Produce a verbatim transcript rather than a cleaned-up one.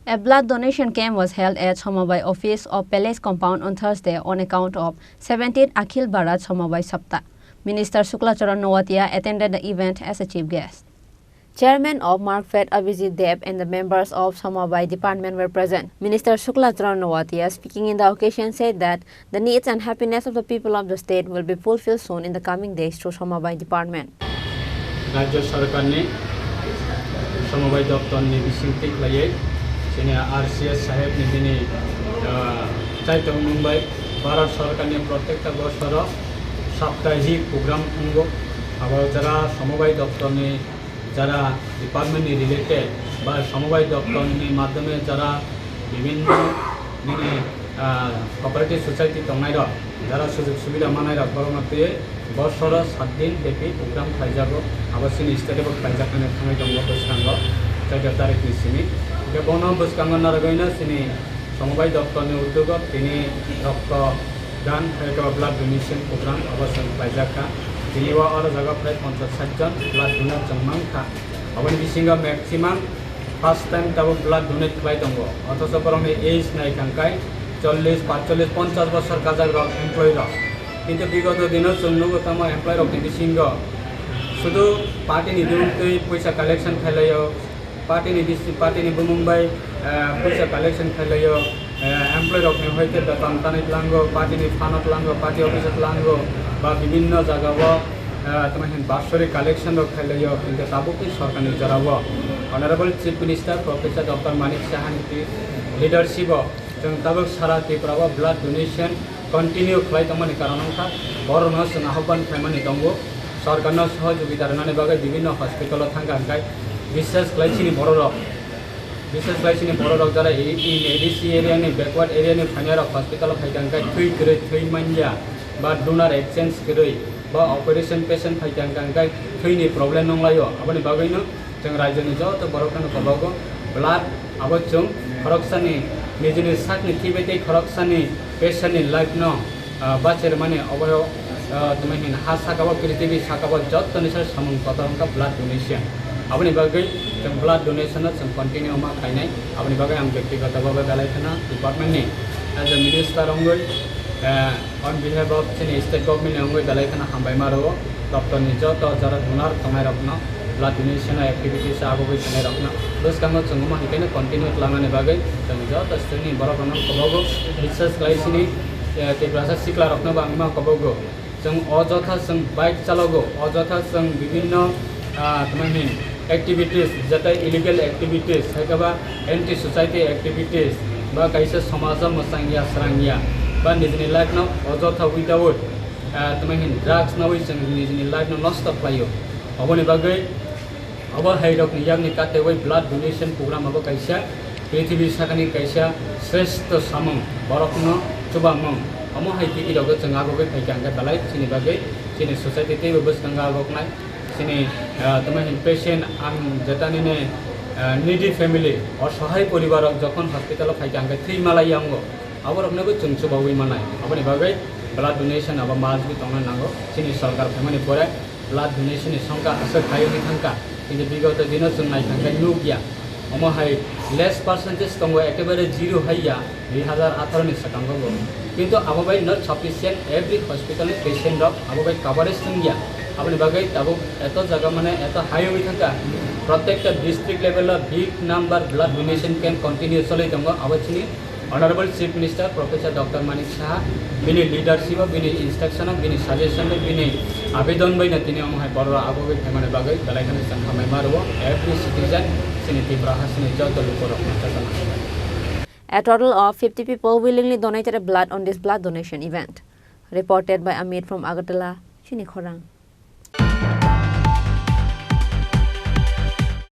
A blood donation camp was held at Somobai office of Palace compound on Thursday on account of seventeenth Akhil Bharat Somobai Sapta. Minister Shukla Charan Noatia attended the event as a chief guest. Chairman of Markfed Abhijit Deb and the members of Somobai department were present. Minister Shukla Charan Noatia, speaking in the occasion, said that the needs and happiness of the people of the state will be fulfilled soon in the coming days through Somobai department. Rajya Sarkarni Somobai Doptorni bisingtwi khlaiwi chini R C S sahebni bini, ah, chaitok mungbai Bharat Sarkarni protekta bosoro saptahik program wngo. Abo jara Somobai Doptorni jara department ni related ba Somobai Doptor ni madhyome jara bibhinno nini, ah, cooperative society tongnai rok, jara sujog subida manai rok, borok no twi bosoro sat din bepi program khlaijago. Abo chini state o bo khlaijak nani thangwi tongo bwskango chauda tarik ni simi. Hingke bono bwskango narwgwi no chini Somobai Doptor ni udyogo tini rokto dan, hai khe blood donation program abo chwng khlaijak kha. Tini o oro jaga prai ponchas sat jon blood donor chwng mang kha. Aboni bisingo maximum first time tabuk blood donate khlai tongo. Othocho borokni age nai kha hwnkhe chollish, patchollish, ponchas bosor kajak rok employee rok. Kintu bigoto dino chwng nugo tamo employee rokni bisingo sudu party ni bumung twi puisa collection khlai laio. Party ni bisi, party ni bumung bai, eh, puisa collection khlai laio, eh, employee rok ni hoite beton tanwi tlango, party ni fund o tlango, party office o tlango, ba bibinno jaga o, eh, tamo hin basori collection rok khlai laio, hingke tabuk ni sorkar ni jora o Honorable Chief Minister Professor Doctor Manik Saha ni leadership o chwng tabuk sara Tripura o blood donation continue khlai tongmani karon wngkha, borokno chwng ahobban khlaimani tongo, sorkarno sohojogita rwnani bagwi bibinno hospital-o thangkha hwnkhe, bishes khlai chini bororok, bishes khlai chini bororok jara i-, in A D C area-ni, backward area-ni phainairok hospital-o phaikha hwnkhe thwi kwrwi thwi manya ba donor exchange kwrwi ba operation patient phaikha hwnkhe thwini problem nonglaio, aboni bagwino Chwng raijoni joto borokno kobogo blood abo chwng khoroksani nijini sakni thwi bai tei khoroksani patientni life no, ah, bachermani obo, ah, tamo hin ha saka o prithibi saka o jottoni sai samung kotor wngkha blood donation. Aboni bagwi chwng blood donation no chwng continue ma khlainai. Aboni bagwi ang byaktigoto bhabe belai kheno department ni as a minister wngwi, ah, On behalf of chini state government ni wngwi belai kheno hambai ma rwo, doptor ni joto jora donor tongnai rokno, blood donation activities agogwi thanai rokno bwskango chwng omo hai kheno continue twlangnani bagwi chwng joto state ni borok rokno kobogo, bises khlai chini, eh, Tiprasa sikla rokno bo ang ma kobogo. Chwng ojotha chwng bike chalogo, ojotha chwng bibinno, ah, tamo hin activities, jata illegal activities, hai khe ba anti society activities, ba kaisa somaj o mwchang ya, srang ya, ba nijini life no ojotha without, ah, tamo hin drugs nawi chwng nijini life no nosto khlaio. Oboni bagwi obo hai rokni yakni katewi blood donation program abo kaisa prithibi sakani kaisa sreshto samung, borokno chubamung. Omo hai twi rok chwng agogwi phaikha hwnkhe belai chini bagwi chini society teibo bwskango agoknai. Chini, ah, tamo hin patient ang jeta nini, ah, needy family, osohai poribar rok jokhon hospital o phaikha hwnkhe thwi malai yango, aboroknobo chwng chubaui manai. Aboni bagwi blood donation abo must be tongna nango. Chini sorkar phaimani pore blood donation ni songkha aswk hai wngwi thangkha. Kintu bigoto dino chwng nai thangkhe nukya. Omo hai less percentage tongo, ekebare zero hai ya. Dui hazar atharo ni swkango bo. Kintu abo bai not sufficient every hospital ni patient rok abo bai coverage wngya. Aboni bagwi tabuk eto jaga mane eto high wngwi thangkha. Protekta district level o big number blood donation camp continue choli tongo. Abo chini Honorable Chief Minister Professor Doctor Manik Saha bini leadership o, bini instruction o, bini suggestion o, bini abedon bai no tini omo hai borok rok abo bai phaimani bagwi belai kheno chwng hambai ma rwo every citizen chini Tripura hasteni joto lukurok no chajana. A total of fifty people willingly donated blood on this blood donation event. Reported by Amit from Agartala, Chini Khorang.